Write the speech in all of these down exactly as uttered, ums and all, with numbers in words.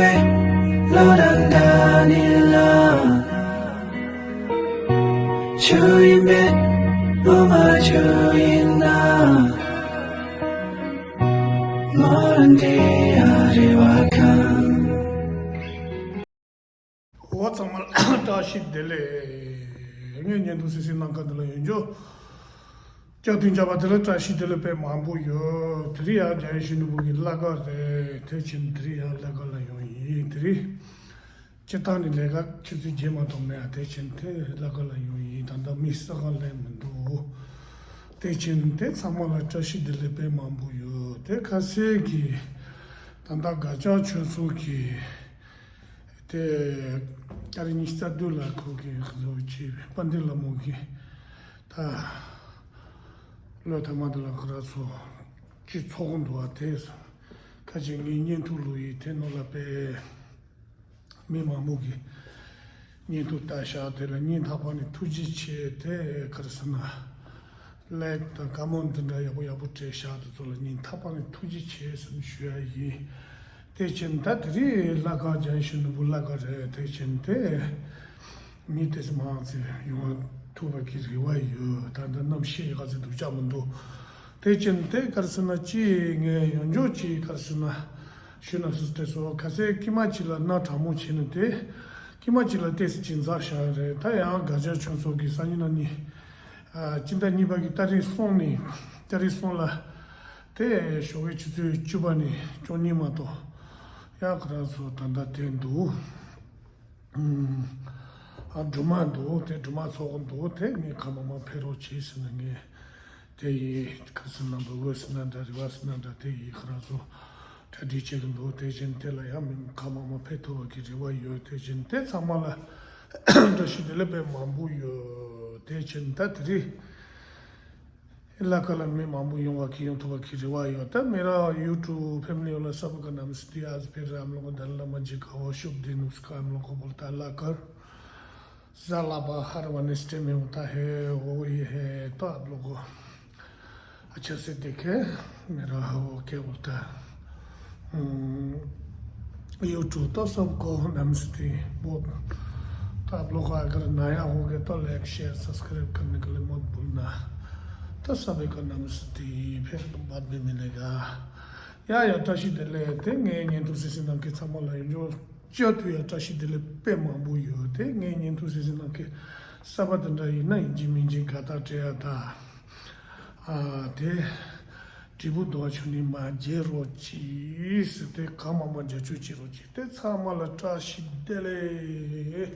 བློ་དང་འདྲ་ནི་ལ། ཆུ་ཡིན་པས་བློ་མ་ཆུ་ཡིན་ན། མོ་རང་དེ་ཡ་རེ་བ་ཁང་། འོ་ཚང་མ་ལ་བཀྲ་ཤིས་བདེ་ལེགས། ངས་བརྙན་ཐུང་སིང་སིང་གནང་མཁན་འདི་ལ་ཡོད་འཇོ། སྐྱག་དུང་རྒྱབ་པ་དེ་ལ་བཀྲ་ཤིས་བདེ་ལེགས་དཔེ་མང་པོ་ཡོད། དེ་རིང་ཡང་རྒྱ་ཡེ་ཤེས་ནོར་བུ་གི་གླ་གར་རེད། དེ་ཕྱིན་དེ་རིང་ཡང་གླ་གར་ལ་ཡོང་ཡིན། དེ་རིང་སྤྱིར་བཏང་ནས་ལས་ཀ་ཆུ་ཚོད་བརྒྱད་མ་གཏོགས་མེད། ཨ་དེ་ཕྱིན་དེ་གླ་གར་ལ་ཡོང་ཡིན། ད་ལྟ་མི་ས་ག་ལས་མི་འདུག་དེ་ཕྱིན་དེ་ཚང་མ་ལ་བཀྲ་ཤིས་བདེ་ལེགས་དཔེ་མང་པོ་ཡོད། དེ་ཁ་སེར་གི་ད་ལྟ་དགའ་ལྕགས་ཆོས་ཚོགས་ཀྱི་དེ་ཏ་རིག་ཉི་ཤུ་རྩ་བདུན་ལ་ཁོ་གི་བཟོ་བྱས་པའི་དཔལ་ལྡན་ལྷ་མོ་གི་ད་བློ་ཐ་མ་དེ་ལ་ཁོ་ར་ཚོ་སྤྱི་ཚོགས་འདུག་བ། དེ་ཁ་ཅིག་ངའི་བརྙན་ཐུང་ལོ་ཡི་དེ་ནོ་ལ་པའི་མི་མང་པོ་གི་བརྙན་ཐུང་ལྟ་ཤག་དེ་ལ་སྙིང་ཐག་པ་ནས་ཐུགས་རྗེ་ཆེ། དེ་ག་རེ་ཟེར་ན་ལའིག་དང་ཀ་མེན་ཊི་འདི་འདྲ་ཡག་པོ་ཡག་པོ་སྤྲད་ཤག་དེ་ཚོ་ལ་སྙིང་ཐག་པ་ནས་ཐུགས་རྗེ་ཆེ་ཟེར་ནས་ཞུ་ཡ་ཡིན། དེ་ཕྱིན་ད་དེ་རིང་གླ་གར་རྒྱ་ཡེ་ཤེས་ནོར་བུ་གླ་གར་རེད། དེ་ཕྱིན་དེ་མི་དེ་ཚོ་མང་ཙམ་ཡོང་བ་ཐུབ་པ་གི་རེ་བ་ཡོད། ད་ལྟ་གནམ་གཤིས་ག་ཚོད་སྡུག་ཅག་མི་འདུག་དེ་ཕྱིན་དེ་ག་རེ་ཟེར་ན་ཅི་ངས་ཡོང་འཇོག་ཅིག་ག་རེ་ཟེར་ན་ཞུ་ན་སུ་དེ་ཚོ་ག་ཚད་ཀྱི་མ་ཅིག་ལ་སྣ་དྲང་མོ་བྱས་ནས་དེ་ཀྱི་མ་ཅིག་ལ་ཏོག་ཙམ་ཅིག་འཛེགས་བཞག་རེད། ད་ཡང་དགའ་ལྕགས་ཆོས་ཚོགས་ཀྱི་སང་ཉིན་གནངས་ཉིན་ཨ་སྤྱི་ཟླ་གཉིས་པ་གི་ཏ་རིག་གསུམ་ནས་ཏ་རིག་གསུམ་ལ་དེ་ཞོགས་ཀའི་ཆུ་ཚོད་བཅུ་པ་ནས་བཅུ་གཉིས་མ་གཏོགས་ཡང་ཁོ་རང་ཚོ་ད་ལྟ་དེ་འདུག་ཨ་སྦྲུམ་མ་འདུག་དེ་སྦྲུམ་མ་ཚོགས་འདུག་དེ་ངས་གང་མང་མང་ཕེབས་རོགས་བྱེད་ཟེར་ནས་ངས་དེ་ཡི་ཁ་སང་ནང་དུ་འོས་ཟེར་ན་འདྲ་རེ་བ་ཟེར་ན་འདྲ་དེ་ཡི་ཁོ་རང་ཚོ་གྲ་སྒྲིག་བྱེད་ཀྱི་འདུག་དེ་བཞིན་དེ་ལ་ཡང་མི་གང་མང་མང་ཕེབས་ཐུབ་པ་གི་རེ་བ་ཡོད། དེ་བཞིན་དེ་ཚང་མ་ལ་བཀྲ་ཤིས་བདེ་ལེགས་དཔེ་མང་པོ་ཡོད། དེ་བཞིན་ད་དེ་རིང་གླ་གར་ལ་མི་མང་པོ་ཡོང་བ་གི་ཡོང་ཐུབ་པ་གི་རེ་བ་ཡོད། ད་मेरा YouTube family वाला सबका नमस्ते। आज फिर हम लोग धन लम्बा जी का वो शुभ दिन, उसका हम लोग को बोलता है लाकर। ज़ालाबा हर वेडनेसडे में होता है, वो ये है। तो आप लोग को अच्छा से देखे, मेरा वो क्या बोलता है, हम्म, YouTube। तो सबको नमस्ते। बहुत, तो आप लोग अगर नया हो गए तो लाइक, शेयर, सब्सक्राइब करने के लिए मत भूलना। तो सभी को नमस्ते। फिर बाद में मिलेगा। ཡ་ཡ་བཀྲ་ཤིས་བདེ་ལེགས། དེ་ངའི་བརྙན་ཐུང་སིང་སིང་གནང་མཁན་ཚང་མ་ལ་ཡོང་འཇོག་བཅར་དུས་ཡ་བཀྲ་ཤིས་བདེ་ལེགས་དཔེ་མང་པོ་ཡོད། དེ་ངའི་བརྙན་ཐུང་སིང་སིང་གནང་མཁན་གསར་པ་དེ་འདྲ་ཡིན་ན་ཡིན་གཅིག་མིན་གཅིག་དགའ་རྟགས་སྤྲད་ཡ་ད། ཨ་དེ་དྲིལ་བུ་རྡོ་ཆུ་ནི་མ་བརྗེད་རོགས་གྱིས་ཟེར། དེ་གང་མང་མང་རྒྱབ་སྐྱོར་བྱེད་རོགས་གྱིས། དེ་ཚང་མ་ལ་བཀྲ་ཤིས་བདེ་ལེགས།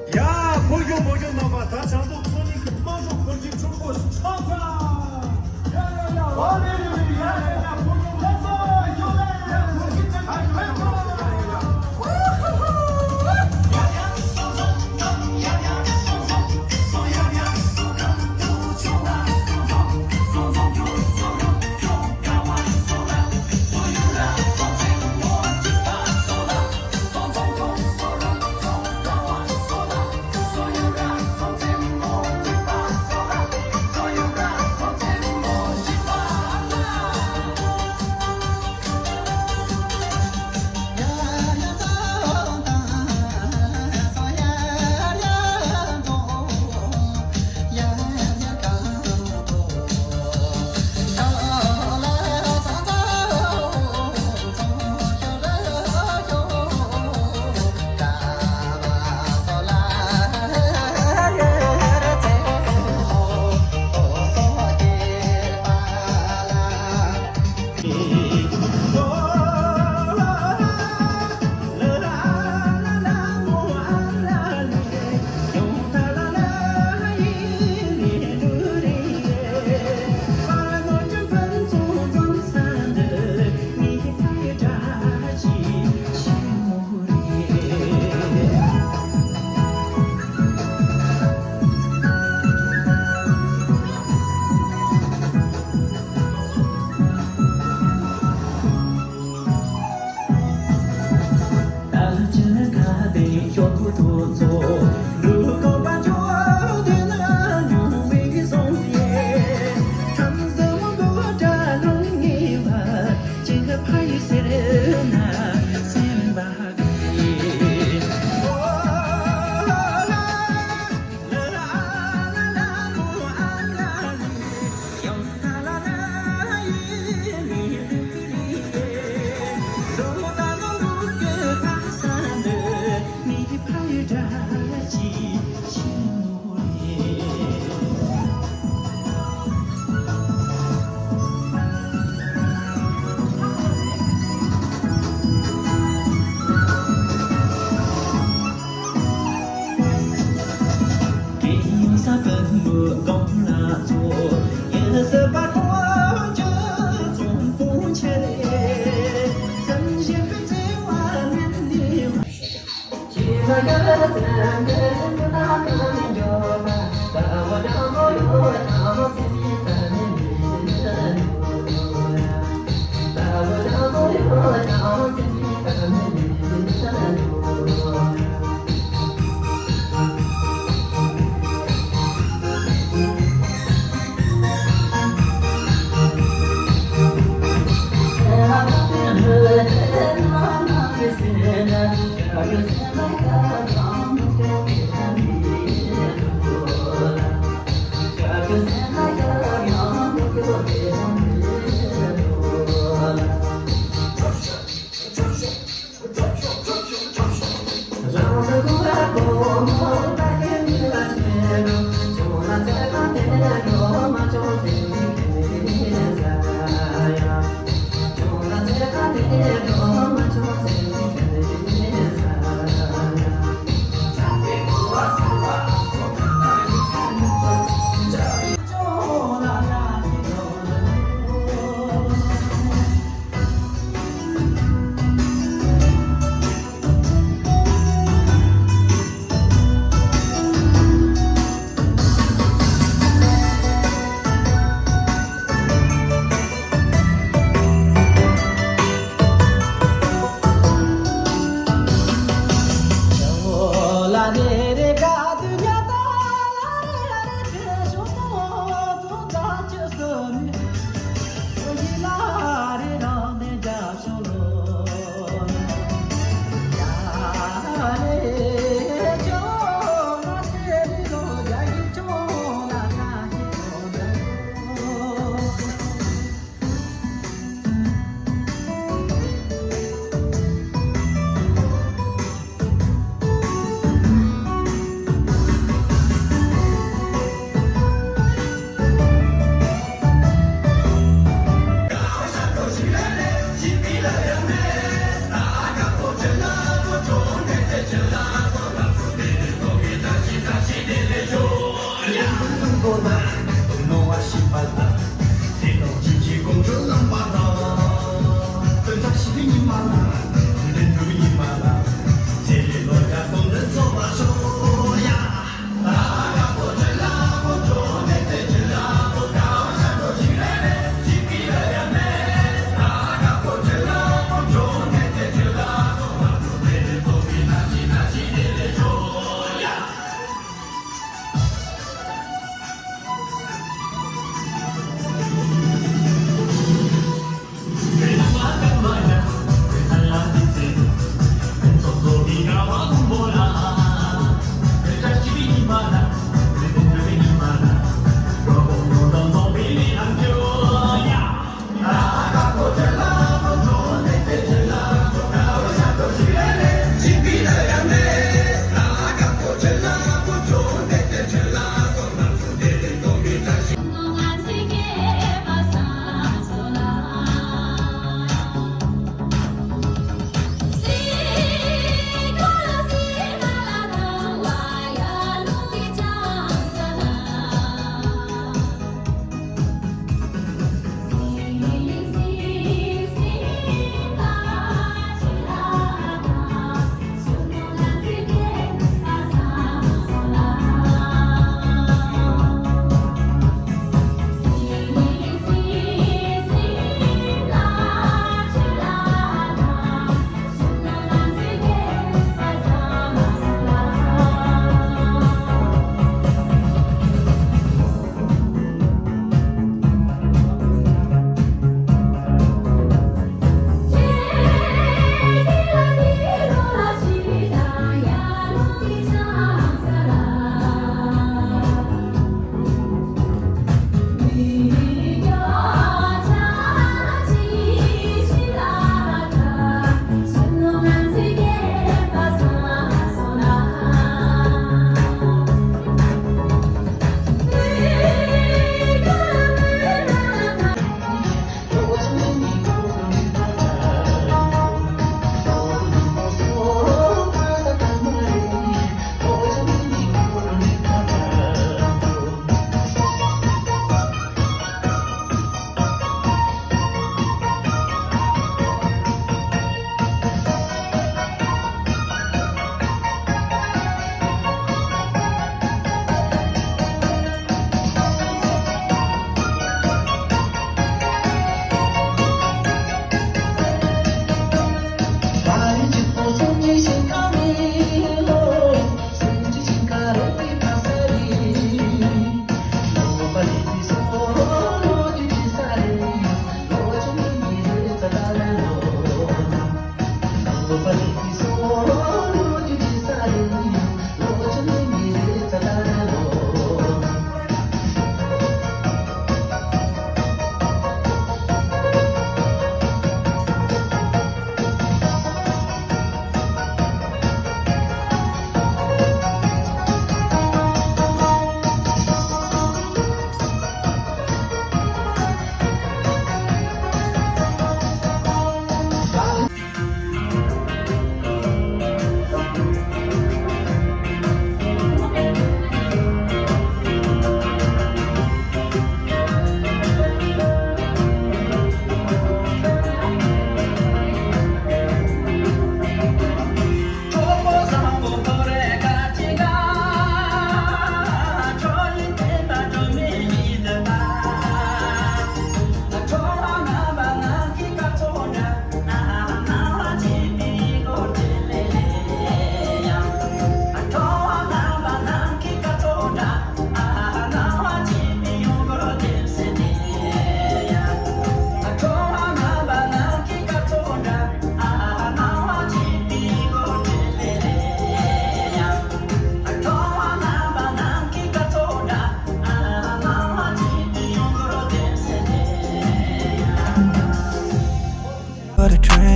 ཡ། བོད་གཞུང་མོ་གཞུང་རྣམ་པ། ད་བྱང་ཐོག་ཚོ་གཉིས་ཀྱི་དམངས་གཙོ་འཁོར་གྱི་ཕྲུ་གུ་ཆགས་ཚར། ཡ་ཡ་ཡ། ཨོ་ལེ་ལེ་ལེ། ཡ་ཡ་ཡ། བོད་གཞུང་ལེགས་སོ། ཡོ་ལེ་ལེ། བོད་ཀྱི་ཆགས་ཚར།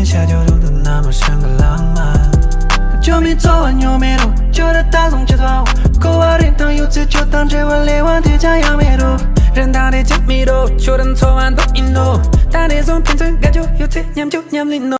ཤ་ཇོ་རུ་དུ་ན་མ་ཤང་ག་ལང་མ། ཇོ་མི་ཚོ་བ་ཉོ་མེ་རོ་ཇོ་ར་ད་སོང་ཆེ་ཚོ། ཀོ་བ་རིན་ཐང་ཡོད་ཚེ་ཇོ་དང་འབྲེལ་བ་ལས་བ་དེ་ཅང་ཡང་མེ་རོ། རིན་ཐང་དེ་ཅང་མེ་རོ་ཇོ་ར་ཚོ་བ་འདོ་ཨིན་ནོ། ད་རེ་ཟོང་ཕན་ཚུན་དགའ་ཇོ་ཡོད་ཚེ་ཉམས་ཇོ་ཉམས་ལིན་ནོ།